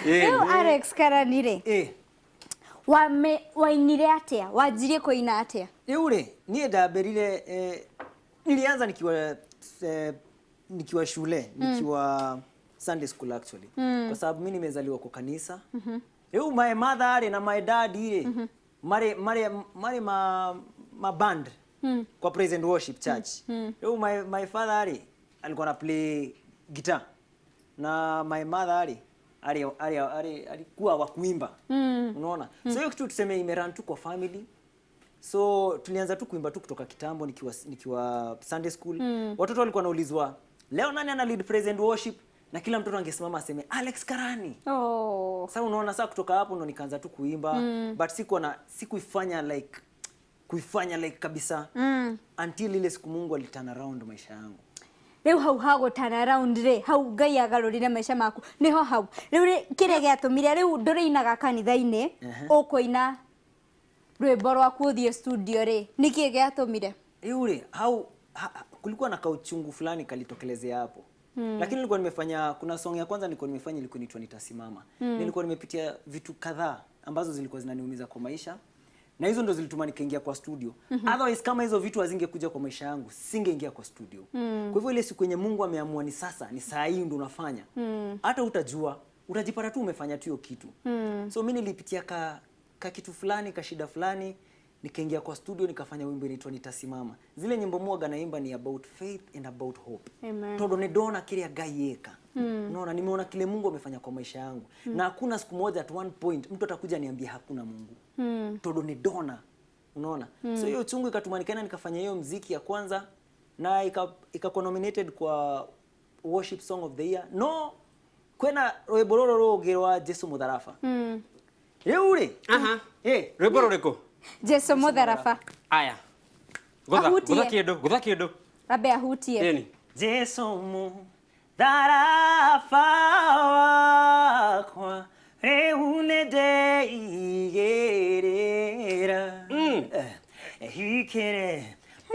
Rĩu Alex Karani rĩ, wame wainire atĩa? Wanjirie kũina atĩa? Rĩu rĩ, niĩ ndambĩrire, nilianza nikiwa shule, nikiwa Sunday school actually, kwa sababu mi nimezaliwa kwa kanisa. Rĩu my mother rĩ na my dad rĩ marĩ ma band kwa praise and worship church. Rĩu my father rĩ alikuwa na play guitar na my mother rĩ ari alikuwa wa kuimba. Unaona? So hiyo kitu tuseme imerun tu kwa family. So tulianza tu kuimba tu kutoka kitambo nikiwa Sunday school. Watoto walikuwa wanaulizwa, "Leo nani ana lead praise and worship?" Na kila mtoto angesimama aseme, "Alex Karani." Oh. Sasa unaona, sasa kutoka hapo ndo nikaanza tu kuimba, but sikuwa na sikuifanya like kuifanya like kabisa until ile siku Mungu aliturn around maisha yangu. Rĩu hau ha turn around rĩ, hau Ngai agarũrire maica maku nĩho hau rĩu rĩ, kĩrĩa gĩatũmire rĩu ndũrĩinaga kanitha-inĩ, ũkũina rwĩmbo rwaku ũthiĩ studio rĩ, nĩkĩ gĩatũmire? Rĩu rĩ, hau kulikuwa na kauchungu fulani kalitokelezea hapo. Lakini nilikuwa nimefanya, kuna song ya kwanza nilikuwa nimefanya, ilikuwa inaitwa "Nitasimama". Nilikuwa nimepitia vitu kadhaa ambazo zilikuwa zinaniumiza kwa maisha na hizo ndo zilituma nikaingia kwa studio. Otherwise, kama hizo vitu hazingekuja kwa maisha yangu, singeingia kwa studio. Kwa hivyo ile siku yenye Mungu ameamua ni sasa, ni saa hii ndo unafanya, hata utajua, utajipata tu umefanya tu hiyo kitu. So mi nilipitia ka kitu fulani, ka shida fulani, nikaingia kwa studio, nikafanya wimbo inaitwa "Nitasimama". Zile nyimbo mwaga naimba ni about faith and about hope. Amen. Tondu nĩ ndona kĩrĩa Ngai eka. Unaona, nimeona kile Mungu amefanya kwa maisha yangu na hakuna siku moja at one point mtu atakuja niambie hakuna Mungu, tondu nĩ ndona. Unaona? So hiyo uchungu ikatuma nikaenda nikafanya hiyo mziki ya kwanza na ikakuwa nominated kwa Worship Song of the Year, no kwena rwĩmbo rũrũ rũngĩ rwa Jesu Mũtharaba. Rĩu rĩ, Rwĩmbo rũrĩkũ? Jesu Mũtharaba. Aya, gũtha. Ahutie. Gũtha kĩndũ, gũtha kĩndũ. Ambe ahutie. Ĩni. Jesu mũtharaba wakwa rĩu nĩndeigĩrĩra, hikĩre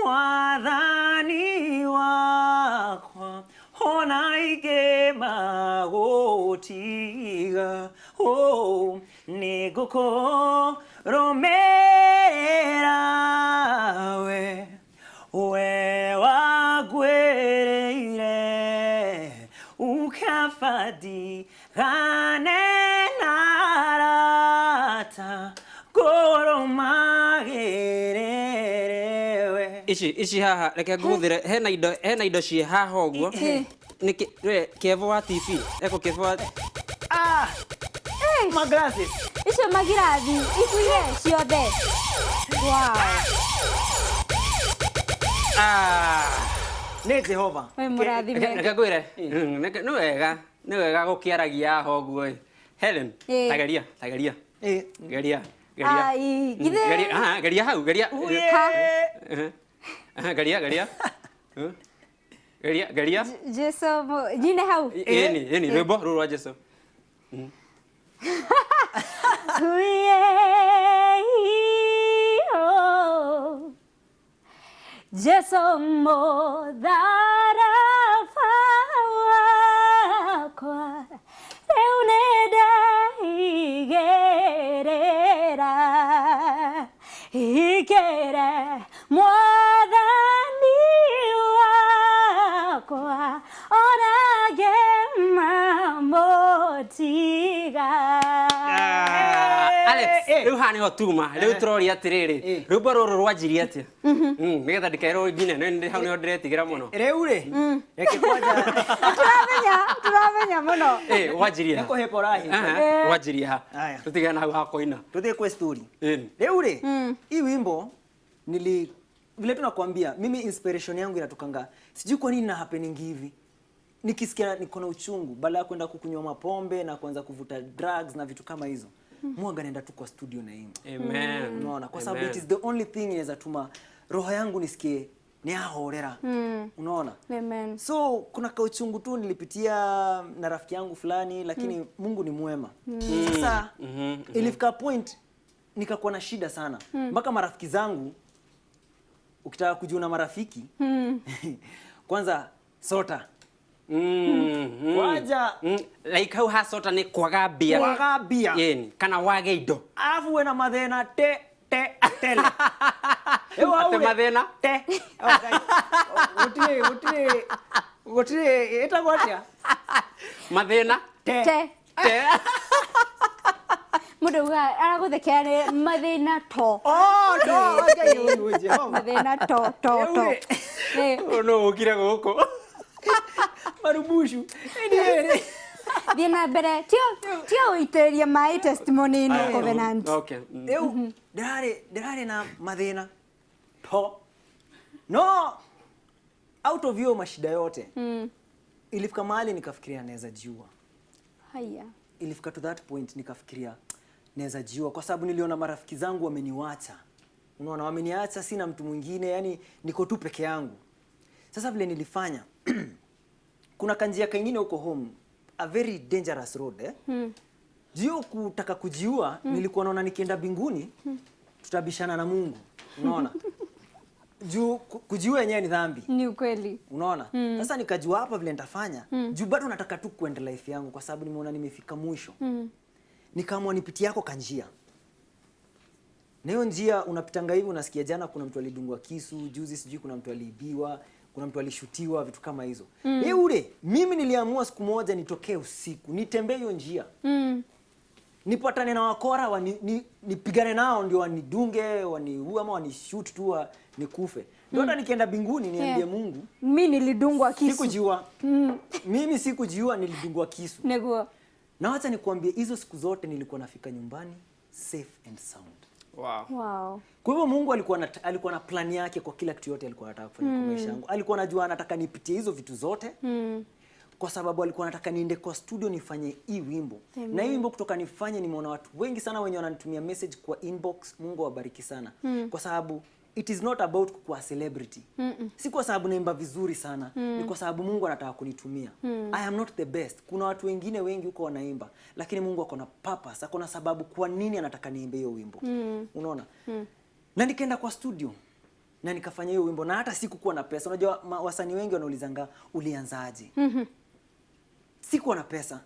mwathani wakwa ona ingĩ magũtiga, oh, nĩngũkũrũmĩrĩra we wagwĩrĩire ukabadigane na arata ngũrũmagĩrĩre we. Ici haha, reke ngũgũthĩre, hena indo ciĩ haha ũguo. Nĩkĩ we Kevo wa TV eko Kevo wa Ah! My glasses. Icio magirathi ikuire ciothe, wow. Ah. Nĩ Jehova. We mũrathime. Reke ngwĩre, nĩ wega gũkĩaragia haha ũguo ĩ. Helen, tageria, tageria. Geria, geria. Ai, githĩ- Geria, ah, geria hau, geria. Uye. Ha. Aha, geria, geria. Geria, geria. Jesu nyine hau. Ĩni, ĩni, rwĩmbo rũrũ rwa Jesu. Uye, oh. Jesu mũtharaba wakwa rĩu nĩndeigĩrĩra, ikĩre mwathani wakwa ona ngĩmamũtiga. Alex, rĩu haha nĩho tuma rĩu tũroria atĩrĩrĩ, rwĩmbo rũrũ rwanjirie atĩa, nĩgetha ndikerwo nginya hau nĩho ndĩretigĩra mũno. Rĩu rĩ, reke kwanja. Turamenya, turamenya mũno. Wanjirie ha? Nĩ kũhĩpa ũrahĩpa. Aha, wanjirie ha? Aya. Tũtigane hau ha kũina. Tuthiĩ kwa story. Ĩni. Rĩu rĩ, hii wimbo nili vile tunakwambia, mimi inspiration yangu inatokanga, sijui kwa nini na happening hivi, nikisikia niko na uchungu, badala ya kwenda kukunywa mapombe na kuanza kuvuta drugs na vitu kama hizo, mwaga naenda tu kwa studio naimba. Amen. Unaona? Kwa sababu Amen. it is the only thing inaweza tuma roho yangu nisikie ni ahorera. Unaona? Amen. So kuna kauchungu tu nilipitia na rafiki yangu fulani, lakini Mungu ni mwema. Sasa ilifika point nikakuwa na shida sana mpaka marafiki zangu, ukitaka kujiona marafiki, kwanza sota. Kwanja Like hau hasota nĩ kwaga mbia. Kwaga mbia. Ĩni, kana wage indo. Arabu wĩna mathĩna te te tele. Rĩu hau Atĩ rĩ, mathĩna? Te. Oh, Ngai. Gũtirĩ gũtirĩ gũtirĩ ĩtagwo atĩa? Mathĩna? Te. Te. Te. Mũndũ augaga aragũthekera nĩ mathĩna to. Oh, no, Ngai ũyũ Jehova. Mathĩna to to Rĩu to. rĩ, Ĩ, Ũyũ no ũkire gũkũ. Marubushu. Anyway, rĩ. Thiĩ na mbere tio tio ũitĩrĩrie maĩ testimony ĩno covenant. Okay. Rĩu ndĩrarĩ ndĩrarĩ na mathĩna to no out of hiyo mashida yote ilifika mahali nikafikiria naweza jiua. Haya. Ilifika to that point nikafikiria naweza jiua, kwa sababu niliona marafiki zangu wameniwacha, unaona, wameniacha, sina mtu mwingine, yani niko tu peke yangu. Sasa vile nilifanya, kuna kanjia kengine huko home, a very dangerous road, eh? Juu kutaka kujiua, nilikuwa naona nikienda mbinguni tutabishana na Mungu, unaona, juu kujiua yenyewe ni dhambi. Ni ukweli. Unaona? Sasa nikajua hapa vile nitafanya, juu bado nataka tu kuenda life yangu kwa sababu nimeona nimefika mwisho. Nikaamua nipitie yako kanjia. Na hiyo njia unapitanga hivi unasikia jana kuna mtu alidungwa kisu, juzi sijui kuna mtu aliibiwa, kuna mtu alishutiwa, vitu kama hizo. Ule mimi niliamua siku moja nitokee usiku, nitembee hiyo njia. Nipatane na wakora nipigane nao ndio wanidunge, waniue ama wanishoot tu nikufe. Ndio hata nikienda mbinguni niambie Mungu, Mi nilidungwa kisu. Sikujiua. Mimi sikujiua, nilidungwa kisu. Niguo. Na wacha nikuambie, hizo siku zote nilikuwa nafika nyumbani safe and sound. Wow. Wow. Kwa hivyo Mungu alikuwa na plan yake kwa kila kitu yote alikuwa anataka kufanya kwa maisha yangu. Alikuwa anajua anataka nipitie hizo vitu zote. Kwa sababu alikuwa anataka niende kwa studio nifanye hii wimbo. Amen. Na hii wimbo kutoka nifanye, nimeona watu wengi sana wenye wananitumia message kwa inbox. Mungu awabariki sana. Kwa sababu it is not about kuwa celebrity. Si kwa sababu naimba vizuri sana, ni kwa sababu Mungu anataka kunitumia. I am not the best. Kuna watu wengine wengi huko wanaimba, lakini Mungu ako na purpose, ako na sababu kwa nini anataka niimbe hiyo wimbo. Unaona? Na nikaenda kwa studio na nikafanya hiyo wimbo, na hata sikukuwa na pesa. Unajua wasanii wengi wanaulizanga ulianzaje? Sikuwa na pesa.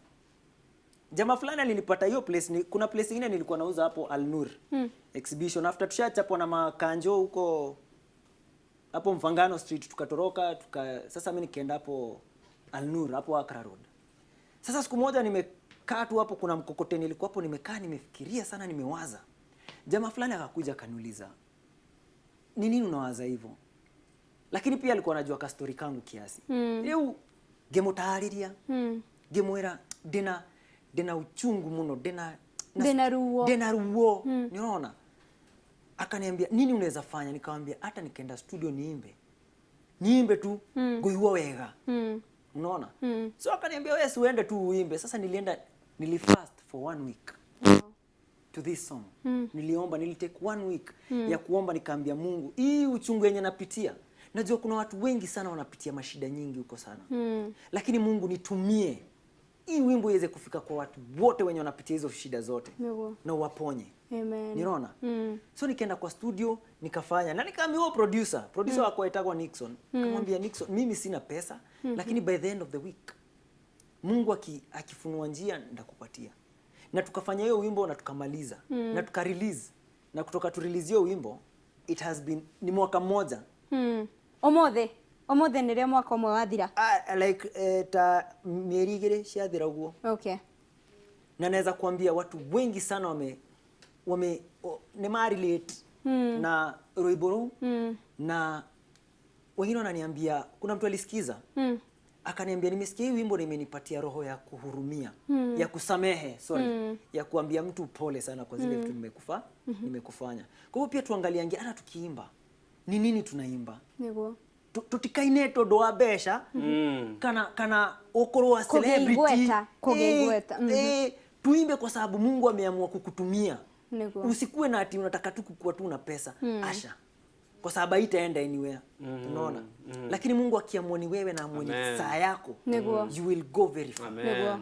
Jamaa fulani alinipata hiyo place, kuna place nyingine nilikuwa nauza hapo Al Nur exhibition. After tushachapwa na makanjo huko hapo Mfangano Street tukatoroka, sasa mimi nikaenda hapo Al Nur hapo Accra Road. Sasa siku moja nimekaa tu hapo, kuna mkokoteni ilikuwa hapo, nimekaa nimefikiria sana, nimewaza. Jamaa fulani akakuja akaniuliza, ni nini unawaza hivyo? Lakini pia alikuwa anajua ka story kangu kiasi. Rĩu ngĩmũtarĩria, ngĩmwĩra ndĩna uchungu mũno, Ndĩna ruo. Ndĩna ruo. Nĩũrona? Akaniambia nini unaweza fanya? Nikamwambia hata nikaenda studio niimbe. Niimbe tu, ngũigua wega. Unaona? So akaniambia wewe si uende tu uimbe. Sasa nilienda, nilifast for 1 week. To this song. Niliomba, nilitake 1 week ya kuomba, nikaambia Mungu, hii uchungu yenye napitia, najua kuna watu wengi sana wanapitia mashida nyingi huko sana. Lakini Mungu nitumie hii wimbo iweze kufika kwa watu wote wenye wanapitia hizo shida zote. Na uwaponye. Amen. Unaona? So nikaenda kwa studio nikafanya, na nikaambia huo producer wako aitagwa Nixon. Nikamwambia Nixon, mimi sina pesa, lakini by the end of the week Mungu akifunua njia nitakupatia. Na tukafanya hiyo wimbo na tukamaliza. Na tukarelease. Na kutoka tu release hiyo wimbo, it has been ni mwaka mmoja. Omothe. Omothe nĩrĩo mwaka ũmwe wathira. Like ta mieri igĩrĩ ciathira ũguo. Na naweza kuambia watu wengi sana nĩ ma relate na rwĩmbo rũu. Na wengine wananiambia, kuna mtu alisikiza. Akaniambia nimesikia hii wimbo na imenipatia roho ya kuhurumia, ya kusamehe, sorry, ya kuambia mtu pole sana kwa zile vitu nimekufanya. Kwa hivyo pia tuangaliange hata tukiimba ni nini tunaimba. Tutikaine tondu wa mbeca, kana ukorwo wa Kũgĩa celebrity. igweta, kũgĩa igweta. Tuimbe kwa sababu Mungu ameamua kukutumia. Usikuwe na ati unataka tu kukua tu na pesa. Asha. Kwa sababu haitaenda anywhere. Unaona? Lakini Mungu akiamua ni wewe na amue ni saa yako, you will go very far.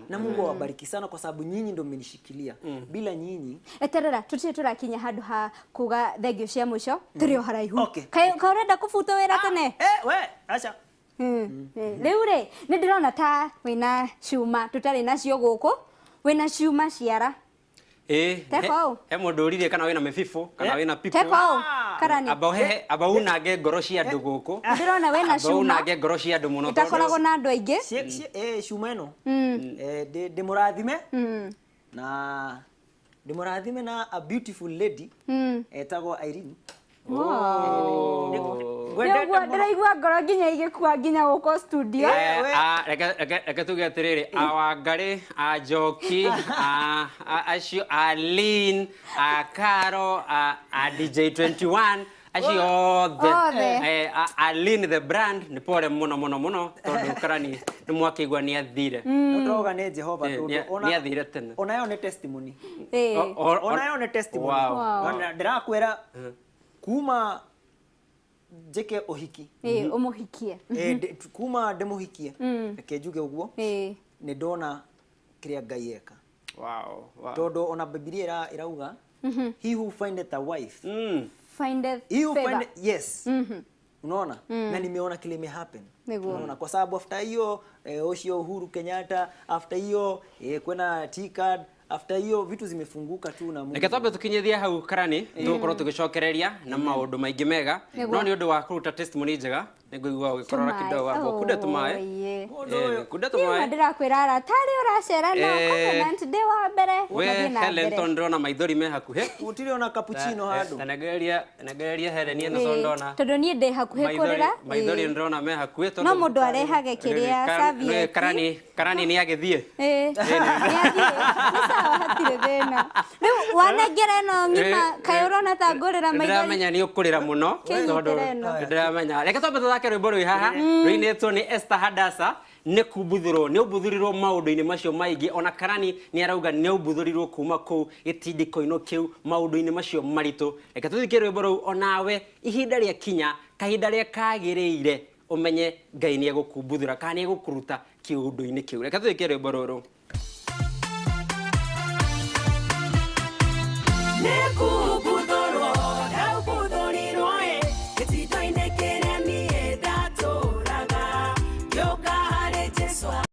Na Mungu awabariki sana kwa sababu nyinyi ndio mmenishikilia. Bila nyinyi. Eterera, tutirĩ tũrakinya handũ ha kuga thengio cia mũico, tũrĩ o haraihu. Okay. Kaĩ ũrenda kũbutwo wĩra tene? We, acha. Rĩu rĩ nĩ ndĩrona ta wĩna cuma tũtarĩ nacio gũkũ, wĩna cuma ciara. Ĩĩ. Teka ũũ. He mũndũ ũririe kana wĩna mĩbibũ, kana wĩna pipo. Teka ũũ karani. Amba ũhehe, amba unange ngoro cia andũ gũkũ. Ndĩrona wĩna Amba cuma unange ngoro cia andũ mũno tondũ ĩtakoragwo na andũ aingĩ. Cuma ĩno ndĩmũrathime na ndĩmũrathime na a beautiful lady etagwo Irene. Nĩguo ndĩraigua ngoro nginya igĩkua nginya gũkũ studio. Reke tuge atĩrĩrĩ, a Wangarĩ, a Njoki, a acio, a Lynn, a Caro, a DJ 21, acio othe. Othe. A Lynn the brand, nĩ pole mũno mũno mũno tondũ Karani nĩ mwakĩigua nĩ athire. No tũrauga nĩ Jehova tondũ nĩ athire tene. Ona yo nĩ testimony. Ona yo nĩ testimony. Wow. Ona ndĩrakwĩra kuma njĩke ũhiki. Ũmũhikie. Kuma ndĩmũhikie. Reke njuge ũguo. Nĩ ndona kĩrĩa Ngai eka. Wow, wow. Tondũ ona Bibilia ĩrauga, he who findeth a wife. Findeth He who favor. findeth, yes. Unaona? Na nimeona kile ime happen. Unaona, kwa sababu after hiyo ucio Uhuru Kenyatta, after hiyo kwena T-card, after hiyo vitu zimefunguka tu na Mungu. Reke twambe tukinyithie hau Karani, tũgũkorwo tũgĩcokereria na maũndũ maingĩ mega. No nĩ ũndũ wa kũruta testimony njega, nĩngũigua ũgĩkorora kidogo wambo kunda tũmaĩ. Kunda tũmaĩ. Ndĩrakwĩra arata arĩa ũracera nao Covenant ndĩ wa mbere. We Helen tondũ ndĩrona maithori me hakuhĩ. Gũtirĩ ona cappuccino handũ. Tanengereria Helen ĩno tondũ ndona. Tondũ niĩ ndĩ hakuhĩ kũrĩra. Maithori ndĩrona me hakuhĩ tondũ no mũndũ arehage kĩrĩa serviette. Karani nĩ agĩthiĩ. Nĩ athiĩ. Nĩ sawa, hatirĩ thĩna. Rĩu wanengera ĩno ng'ima, kaĩ ũrona ta ngũrĩra maithori? Ndĩramenya nĩ ũkũrĩra mũno tondũ ndĩramenya. Reke twambe tũthake rwĩmbo rwĩ haha rũinĩtwo nĩ Esther Hadassah, nĩ kumbuthũrwo, nĩ ũmbuthũrirwo maũndũ-inĩ macio maingĩ. Ona Karani nĩ arauga nĩ ũmbuthũrirwo kuma kũu gĩtindĩko-inĩ kĩu maũndũ-inĩ macio maritũ. Reke tũthikie rwĩmbo rũu onawe ihinda rĩa kinya, kahinda rĩa kagĩrĩire, ũmenye Ngai nĩ egũkumbuthũra kana nĩ egũkũruta kĩũndũ-inĩ kĩu. Reke tũthikie rwĩmbo rũrũ. Nĩ